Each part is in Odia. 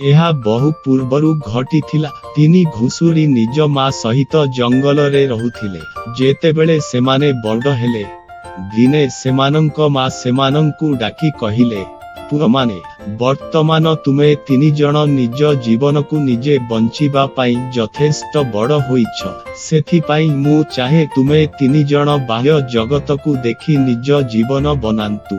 ଏହା ବହୁ ପୂର୍ବରୁ ଘଟିଥିଲା। ତିନି ଘୁଷୁରୀ ନିଜ ମା ସହିତ ଜଙ୍ଗଲରେ ରହୁଥିଲେ। ଯେତେବେଳେ ସେମାନେ ବଡ଼ ହେଲେ, ଦିନେ ସେମାନଙ୍କ ମା ସେମାନଙ୍କୁ ଡାକି କହିଲେ, ପୁଅମାନେ, ବର୍ତ୍ତମାନ ତୁମେ ତିନିଜଣ ନିଜ ଜୀବନକୁ ନିଜେ ବଞ୍ଚିବା ପାଇଁ ଯଥେଷ୍ଟ ବଡ଼ ହୋଇଛ। ସେଥିପାଇଁ ମୁଁ ଚାହେଁ ତୁମେ ତିନିଜଣ ବାହ୍ୟ ଜଗତକୁ ଦେଖି ନିଜ ଜୀବନ ବନାନ୍ତୁ।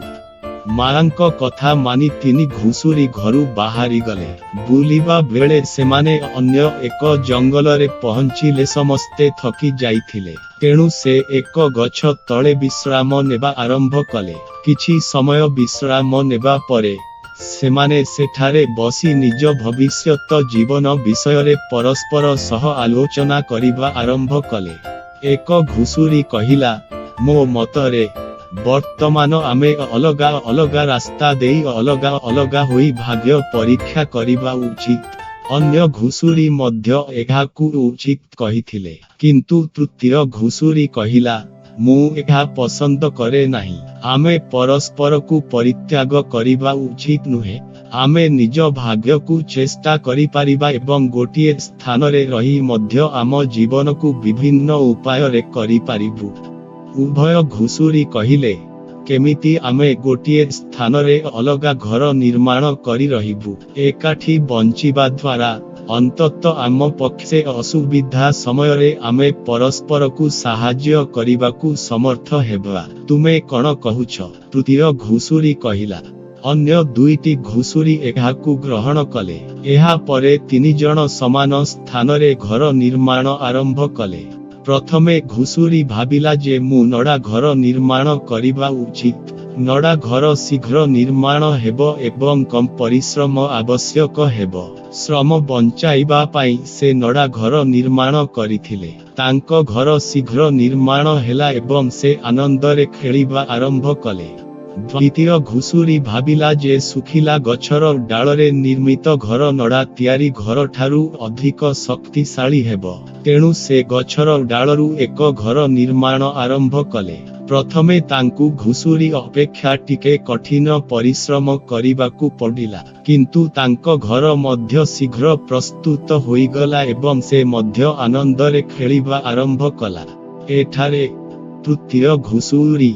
ମାଆଙ୍କ କଥା ମାନି ତିନି ଘୁଷୁରୀ ଘରୁ ବାହାରିଗଲେ। ବୁଲିବା ବେଳେ ସେମାନେ ଅନ୍ୟ ଏକ ଜଙ୍ଗଲରେ ପହଞ୍ଚିଲେ। ସମସ୍ତେ ଥକି ଯାଇଥିଲେ, ତେଣୁ ସେ ଏକ ଗଛ ତଳେ ବିଶ୍ରାମ ନେବା ଆରମ୍ଭ କଲେ। କିଛି ସମୟ ବିଶ୍ରାମ ନେବା ପରେ, ସେମାନେ ସେଠାରେ ବସି ନିଜ ଭବିଷ୍ୟତ ଜୀବନ ବିଷୟରେ ପରସ୍ପର ସହ ଆଲୋଚନା କରିବା ଆରମ୍ଭ କଲେ। ଏକ ଘୁଷୁରୀ କହିଲା, ମୋ ମତରେ, ବର୍ତ୍ତମାନ ଆମେ ଅଲଗା ଅଲଗା ରାସ୍ତା ଦେଇ ଅଲଗା ଅଲଗା ହୋଇ ଭାଗ୍ୟ ପରୀକ୍ଷା କରିବା ଉଚିତ। ଅନ୍ୟ ଘୁଷୁରୀ ମଧ୍ୟ ଏହାକୁ ଉଚିତ କହିଥିଲେ। କିନ୍ତୁ ତୃତୀୟ ଘୁଷୁରୀ କହିଲା, ମୁଁ ଏହା ପସନ୍ଦ କରେ ନାହିଁ। ଆମେ ପରସ୍ପରକୁ ପରିତ୍ୟାଗ କରିବା ଉଚିତ ନୁହେଁ। ଆମେ ନିଜ ଭାଗ୍ୟକୁ ଚେଷ୍ଟା କରିପାରିବା ଏବଂ ଗୋଟିଏ ସ୍ଥାନରେ ରହି ମଧ୍ୟ ଆମ ଜୀବନକୁ ବିଭିନ୍ନ ଉପାୟରେ କରିପାରିବୁ। ଉଭୟ ଘୁଷୁରୀ କହିଲେ, କେମିତି ଆମେ ଗୋଟିଏ ସ୍ଥାନରେ ଅଲଗା ଘର ନିର୍ମାଣ କରି ରହିବୁ? ଏକାଠି ବଞ୍ଚିବା ଦ୍ୱାରା ଅନ୍ତତଃ ଆମ ପକ୍ଷେ ଅସୁବିଧା ସମୟରେ ଆମେ ପରସ୍ପରକୁ ସାହାଯ୍ୟ କରିବାକୁ ସମର୍ଥ ହେବା। ତୁମେ କଣ କହୁଛ? ତୃତୀୟ ଘୁଷୁରୀ କହିଲା। ଅନ୍ୟ ଦୁଇଟି ଘୁଷୁରୀ ଏହାକୁ ଗ୍ରହଣ କଲେ। ଏହା ପରେ ତିନିଜଣ ସମାନ ସ୍ଥାନରେ ଘର ନିର୍ମାଣ ଆରମ୍ଭ କଲେ। ପ୍ରଥମେ ଘୁଷୁରୀ ଭାବିଲା ଯେ ମୁଁ ନଡ଼ା ଘର ନିର୍ମାଣ କରିବା ଉଚିତ। ନଡ଼ା ଘର ଶୀଘ୍ର ନିର୍ମାଣ ହେବ ଏବଂ କମ୍ ପରିଶ୍ରମ ଆବଶ୍ୟକ ହେବ। ଶ୍ରମ ବଞ୍ଚାଇବା ପାଇଁ ସେ ନଡ଼ା ଘର ନିର୍ମାଣ କରିଥିଲେ। ତାଙ୍କ ଘର ଶୀଘ୍ର ନିର୍ମାଣ ହେଲା ଏବଂ ସେ ଆନନ୍ଦରେ ଖେଳିବା ଆରମ୍ଭ କଲେ। ଦ୍ୱିତୀୟ ଘୁଷୁରୀ ଭାବିଲା ଯେ ଶୁଖିଲା ଗଛର ଡାଳରେ ନିର୍ମିତ ଘର ନଡ଼ା ତିଆରି ଘରଠାରୁ ଅଧିକ ଶକ୍ତିଶାଳୀ ହେବ। ତେଣୁ ସେ ଗଛର ଡାଳରୁ ଏକ ଘର ନିର୍ମାଣ ଆରମ୍ଭ କଲେ। ପ୍ରଥମେ ତାଙ୍କୁ ଘୁଷୁରୀ ଅପେକ୍ଷା ଟିକେ କଠିନ ପରିଶ୍ରମ କରିବାକୁ ପଡ଼ିଲା, କିନ୍ତୁ ତାଙ୍କ ଘର ମଧ୍ୟ ଶୀଘ୍ର ପ୍ରସ୍ତୁତ ହୋଇଗଲା ଏବଂ ସେ ମଧ୍ୟ ଆନନ୍ଦରେ ଖେଳିବା ଆରମ୍ଭ କଲା। ଏଠାରେ ତୃତୀୟ ଘୁଷୁରୀ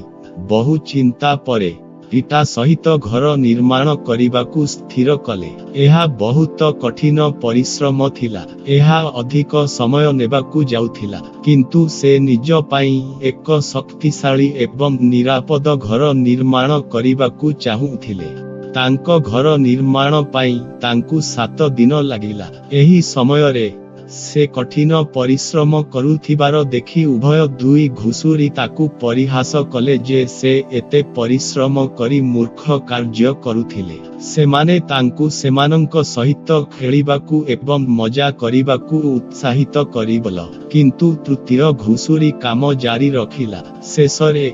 ବହୁ ଚିନ୍ତା ପରେ ଇଟା ସହିତ ଘର ନିର୍ମାଣ କରିବାକୁ ସ୍ଥିର କଲେ। ଏହା ବହୁତ କଠିନ ପରିଶ୍ରମ ଥିଲା। ଏହା ଅଧିକ ସମୟ ନେବାକୁ ଯାଉଥିଲା, କିନ୍ତୁ ସେ ନିଜ ପାଇଁ ଏକ ଶକ୍ତିଶାଳୀ ଏବଂ ନିରାପଦ ଘର ନିର୍ମାଣ କରିବାକୁ ଚାହୁଁଥିଲେ। ତାଙ୍କ ଘର ନିର୍ମାଣ ପାଇଁ ତାଙ୍କୁ 7 ଦିନ ଲାଗିଲା। ଏହି ସମୟରେ ସେ କଠିନ ପରିଶ୍ରମ କରୁଥିବାର ଦେଖି ଉଭୟ ଦୁଇ ଘୁଷୁରୀ ତାକୁ ପରିହାସ କଲେ ଯେ ସେ ଏତେ ପରିଶ୍ରମ କରି ମୂର୍ଖ କାର୍ଯ୍ୟ କରୁଥିଲେ। ସେମାନେ ତାଙ୍କୁ ସେମାନଙ୍କ ସହିତ ଖେଳିବାକୁ ଏବଂ ମଜା କରିବାକୁ ଉତ୍ସାହିତ କରିବଲ, କିନ୍ତୁ ତୃତୀୟ ଘୁଷୁରୀ କାମ ଜାରି ରଖିଲା। ଶେଷରେ,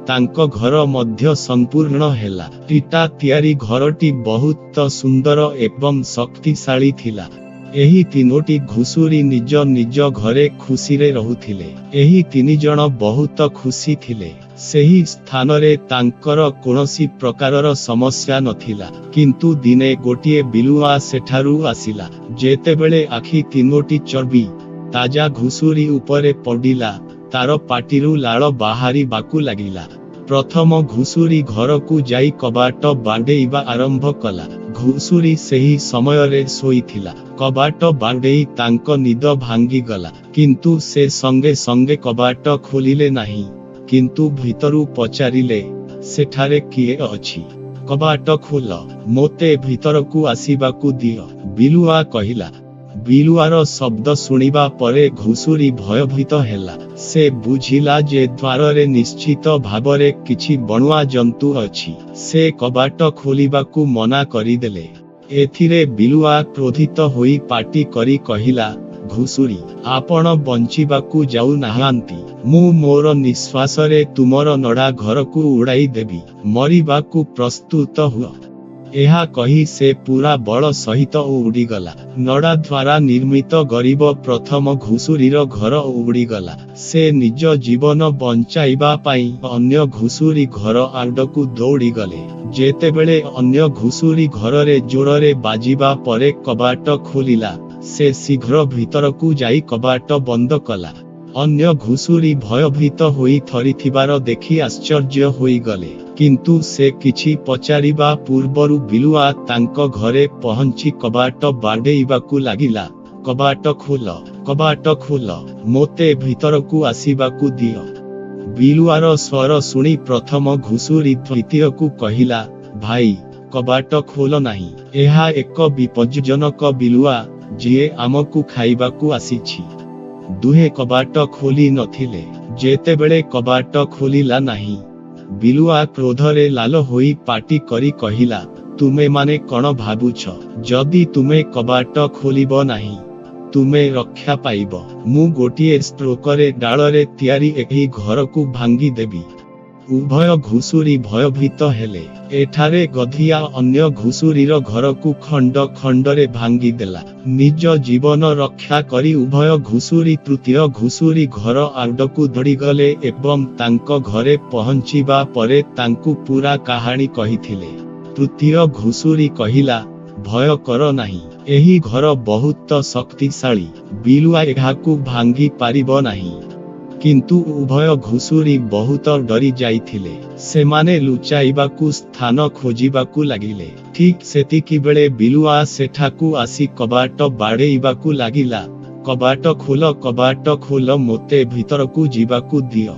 ତାଙ୍କ ଘର ମଧ୍ୟ ସମ୍ପୂର୍ଣ୍ଣ ହେଲା। ଇଟା ତିଆରି ଘରଟି ବହୁତ ସୁନ୍ଦର ଏବଂ ଶକ୍ତିଶାଳୀ ଥିଲା। ଏହି ତିନୋଟି ଘୁଷୁରୀ ନିଜ ନିଜ ଘରେ ଖୁସିରେ ରହୁଥିଲେ। ଏହି ତିନିଜଣ ବହୁତ ଖୁସି ଥିଲେ। ସେହି ସ୍ଥାନରେ ତାଙ୍କର କୌଣସି ପ୍ରକାରର ସମସ୍ୟା ନଥିଲା। କିନ୍ତୁ ଦିନେ ଗୋଟିଏ ବିଲୁଆ ସେଠାରୁ ଆସିଲା। ଯେତେବେଳେ ଆଖି ତିନୋଟି ଚର୍ବି, ତାଜା ଘୁଷୁରୀ ଉପରେ ପଡ଼ିଲା, ତାର ପାଟିରୁ ଲାଳ ବାହାରିବାକୁ ଲାଗିଲା। ପ୍ରଥମ ଘୁଷୁରୀ ଘରକୁ ଯାଇ କବାଟ ବାଡ଼େଇବା ଆରମ୍ଭ କଲା। ଘୁଷୁରୀ ସେହି ସମୟରେ ଶୋଇଥିଲା। କବାଟ ବାଡ଼େଇ ତାଙ୍କ ନିଦ ଭାଙ୍ଗିଗଲା, କିନ୍ତୁ ସେ ସଙ୍ଗେ ସଙ୍ଗେ କବାଟ ଖୋଲିଲେ ନାହିଁ, କିନ୍ତୁ ଭିତରୁ ପଚାରିଲେ, ସେଠାରେ କିଏ ଅଛି? କବାଟ ଖୋଲ, ମୋତେ ଭିତରକୁ ଆସିବାକୁ ଦିଅ, ବିଲୁଆ କହିଲା। ବିଲୁଆର ଶବ୍ଦ ଶୁଣିବା ପରେ ଘୁଷୁରୀ ଭୟଭୀତ ହେଲା। ସେ ବୁଝିଲା ଯେ ଦ୍ୱାରରେ ନିଶ୍ଚିତ ଭାବରେ କିଛି ବଣୁଆ ଜନ୍ତୁ ଅଛି। ସେ କବାଟ ଖୋଲିବାକୁ ମନା କରିଦେଲେ। ଏଥିରେ ବିଲୁଆ କ୍ରୋଧିତ ହୋଇ ପାଟି କରି କହିଲା, ଘୁଷୁରୀ, ଆପଣ ବଞ୍ଚିବାକୁ ଯାଉନାହାନ୍ତି। ମୁଁ ମୋର ନିଶ୍ୱାସରେ ତୁମର ନଡ଼ା ଘରକୁ ଉଡ଼ାଇ ଦେବି। ମରିବାକୁ ପ୍ରସ୍ତୁତ ହୁଅ। ଏହା କହି ସେ ପୂରା ବଳ ସହିତ ଉଡ଼ିଗଲା। ନଡ଼ା ଦ୍ୱାରା ନିର୍ମିତ ଗରିବ ପ୍ରଥମ ଘୁଷୁରୀର ଘର ଉଡ଼ିଗଲା। ସେ ନିଜ ଜୀବନ ବଞ୍ଚାଇବା ପାଇଁ ଅନ୍ୟ ଘୁଷୁରୀ ଘର ଆଡ଼କୁ ଦୌଡ଼ିଗଲେ। ଯେତେବେଳେ ଅନ୍ୟ ଘୁଷୁରୀ ଘରରେ ଜୋରରେ ବାଜିବା ପରେ କବାଟ ଖୋଲିଲା, ସେ ଶୀଘ୍ର ଭିତରକୁ ଯାଇ କବାଟ ବନ୍ଦ କଲା। ଅନ୍ୟ ଘୁଷୁରୀ ଭୟଭୀତ ହୋଇ ଥରିଥିବାର ଦେଖି ଆଶ୍ଚର୍ଯ୍ୟ ହୋଇଗଲେ। କିନ୍ତୁ ସେ କିଛି ପଚାରିବା ପୂର୍ବରୁ ବିଲୁଆ ତାଙ୍କ ଘରେ ପହଞ୍ଚି କବାଟ ବାଡ଼େଇବାକୁ ଲାଗିଲା, କବାଟ ଖୋଲ, କବାଟ ଖୋଲ, ମୋତେ ଭିତରକୁ ଆସିବାକୁ ଦିଅ। ବିଲୁଆର ସ୍ୱର ଶୁଣି ପ୍ରଥମ ଘୁଷୁରୀ ଦ୍ୱିତୀୟକୁ କହିଲା, ଭାଇ, କବାଟ ଖୋଲ ନାହିଁ। ଏହା ଏକ ବିପଜ୍ଜନକ ବିଲୁଆ, ଯିଏ ଆମକୁ ଖାଇବାକୁ ଆସିଛି। ଦୁହେଁ କବାଟ ଖୋଲି ନଥିଲେ। ଯେତେବେଳେ କବାଟ ଖୋଲିଲା ନାହିଁ, ବିଲୁଆ କ୍ରୋଧରେ ଲାଲ ହୋଇ ପାଟି କରି କହିଲା, ତୁମେମାନେ କଣ ଭାବୁଛ, ଯଦି ତୁମେ କବାଟ ଖୋଲିବ ନାହିଁ, ତୁମେ ରକ୍ଷା ପାଇବ? ମୁଁ ଗୋଟିଏ ଷ୍ଟ୍ରୋକରେ ଡାଳରେ ତିଆରି ଏହି ଘରକୁ ଭାଙ୍ଗିଦେବି। ଉଭୟ ଘୁଷୁରୀ ଭୟଭୀତ ହେଲେ। ଏଠାରେ ଗଧିଆ ଅନ୍ୟ ଘୁଷୁରୀର ଘରକୁ ଖଣ୍ଡ ଖଣ୍ଡରେ ଭାଙ୍ଗିଦେଲା। ନିଜ ଜୀବନ ରକ୍ଷା କରି ଉଭୟ ଘୁଷୁରୀ ତୃତୀୟ ଘୁଷୁରୀ ଘର ଆଡ଼କୁ ଦୌଡ଼ିଗଲେ ଏବଂ ତାଙ୍କ ଘରେ ପହଞ୍ଚିବା ପରେ ତାଙ୍କୁ ପୂରା କାହାଣୀ କହିଥିଲେ। ତୃତୀୟ ଘୁଷୁରୀ କହିଲା, ଭୟ କର ନାହିଁ। ଏହି ଘର ବହୁତ ଶକ୍ତିଶାଳୀ। ବିଲୁଆ ଏହାକୁ ଭାଙ୍ଗି ପାରିବ ନାହିଁ। କିନ୍ତୁ ଉଭୟ ଘୁଷୁରୀ ବହୁତ ଡରି ଯାଇଥିଲେ। ସେମାନେ ଲୁଚାଇବାକୁ ସ୍ଥାନ ଖୋଜିବାକୁ ଲାଗିଲେ। ଠିକ୍ ସେତିକିବେଳେ ବିଲୁଆ ସେଠାକୁ ଆସି କବାଟ ବାଡ଼େଇବାକୁ ଲାଗିଲା, କବାଟ ଖୋଲ, କବାଟ ଖୋଲ, ମୋତେ ଭିତରକୁ ଯିବାକୁ ଦିଅ।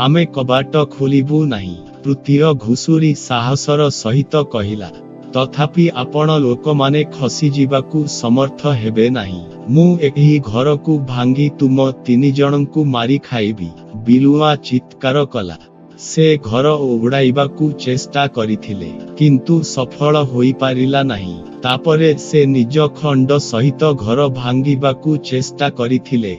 ଆମେ କବାଟ ଖୋଲିବୁ ନାହିଁ, ତୃତୀୟ ଘୁଷୁରୀ ସାହସର ସହିତ କହିଲା। ତଥାପି ଆପଣ ଲୋକମାନେ ଖସିଯିବାକୁ ସମର୍ଥ ହେବେ ନାହିଁ। ମୁଁ ଏହି ଘରକୁ ଭାଙ୍ଗି ତୁମ ତିନିଜଣଙ୍କୁ ମାରି ଖାଇବି, ବିଲୁଆ ଚିତ୍କାର କଲା। ସେ ଘର ଉଡ଼ାଇବାକୁ ଚେଷ୍ଟା କରିଥିଲେ, କିନ୍ତୁ ସଫଳ ହୋଇପାରିଲା ନାହିଁ। ତାପରେ ସେ ନିଜ ଖଣ୍ଡ ସହିତ ଘର ଭାଙ୍ଗିବାକୁ ଚେଷ୍ଟା କରିଥିଲେ,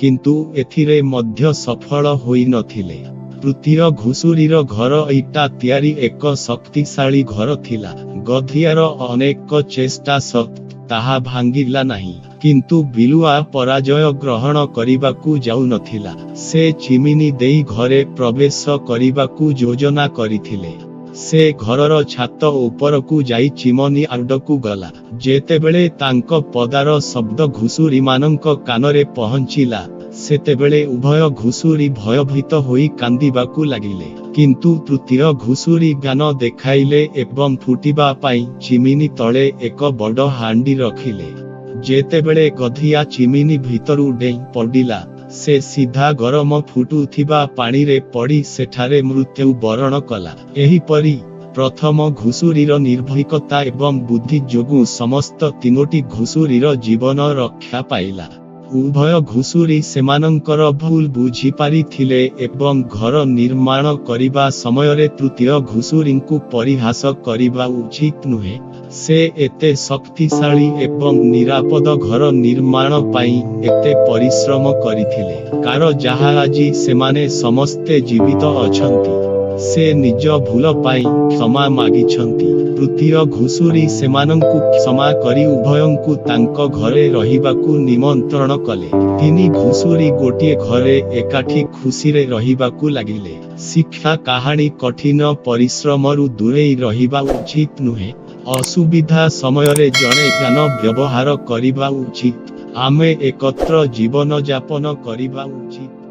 କିନ୍ତୁ ଏଥିରେ ମଧ୍ୟ ସଫଳ ହୋଇନଥିଲେ। ତୃତୀୟ ଘୁଷୁରୀର ଘର ଇଟା ତିଆରି ଏକ ଶକ୍ତିଶାଳୀ ଘର ଥିଲା। ଗଧିଆର ଅନେକ ଚେଷ୍ଟା ସତ୍ତ୍ୱେ ତାହା ଭାଙ୍ଗିଲା ନାହିଁ। କିନ୍ତୁ ବିଲୁଆ ପରାଜୟ ଗ୍ରହଣ କରିବାକୁ ଯାଉନଥିଲା। ସେ ଚିମିନି ଦେଇ ଘରେ ପ୍ରବେଶ କରିବାକୁ ଯୋଜନା କରିଥିଲେ। ସେ ଘରର ଛାତ ଉପରକୁ ଯାଇ ଚିମନି ଆଡ଼କୁ ଗଲା। ଯେତେବେଳେ ତାଙ୍କ ପଦାର ଶବ୍ଦ ଘୁଷୁରୀମାନଙ୍କ କାନରେ ପହଞ୍ଚିଲା, ସେତେବେଳେ ଉଭୟ ଘୁଷୁରୀ ଭୟଭୀତ ହୋଇ କାନ୍ଦିବାକୁ ଲାଗିଲେ। କିନ୍ତୁ ତୃତୀୟ ଘୁଷୁରୀ ଜ୍ଞାନ ଦେଖାଇଲେ ଏବଂ ଫୁଟିବା ପାଇଁ ଚିମିନି ତଳେ ଏକ ବଡ଼ ହାଣ୍ଡି ରଖିଲେ। ଯେତେବେଳେ ଗଧିଆ ଚିମିନି ଭିତରୁ ଡେଇଁ ପଡ଼ିଲା, ସେ ସିଧା ଗରମ ଫୁଟୁଥିବା ପାଣିରେ ପଡ଼ି ସେଠାରେ ମୃତ୍ୟୁ ବରଣ କଲା। ଏହିପରି, ପ୍ରଥମ ଘୁଷୁରୀର ନିର୍ଭୀକତା ଏବଂ ବୁଦ୍ଧି ଯୋଗୁଁ ସମସ୍ତ ତିନୋଟି ଘୁଷୁରୀର ଜୀବନ ରକ୍ଷା ପାଇଲା। ଉଭୟ ଘୁଷୁରୀ ସେମାନଙ୍କର ଭୁଲ ବୁଝିପାରିଥିଲେ ଏବଂ ଘର ନିର୍ମାଣ କରିବା ସମୟରେ ତୃତୀୟ ଘୁଷୁରୀଙ୍କୁ ପରିହାସ କରିବା ଉଚିତ ନୁହେଁ। ସେ ଏତେ ଶକ୍ତିଶାଳୀ ଏବଂ ନିରାପଦ ଘର ନିର୍ମାଣ ପାଇଁ ଏତେ ପରିଶ୍ରମ କରିଥିଲେ, କାର ଯାହା ଆଜି ସେମାନେ ସମସ୍ତେ ଜୀବିତ ଅଛନ୍ତି। ସେ ନିଜ ଭୁଲ ପାଇଁ କ୍ଷମା ମାଗିଛନ୍ତି। ତୃତୀୟ ଘୁଷୁରୀ ସେମାନଙ୍କୁ କ୍ଷମା କରି ଉଭୟଙ୍କୁ ତାଙ୍କ ଘରେ ରହିବାକୁ ନିମନ୍ତ୍ରଣ କଲେ। ତିନି ଘୁଷୁରୀ ଗୋଟିଏ ଘରେ ଏକାଠି ଖୁସିରେ ରହିବାକୁ ଲାଗିଲେ। ଶିକ୍ଷା କାହାଣୀ: କଠିନ ପରିଶ୍ରମରୁ ଦୂରେଇ ରହିବା ଉଚିତ ନୁହେଁ। ଅସୁବିଧା ସମୟରେ ଜଣେ ଜ୍ଞାନ ବ୍ୟବହାର କରିବା ଉଚିତ। ଆମେ ଏକତ୍ର ଜୀବନଯାପନ କରିବା ଉଚିତ।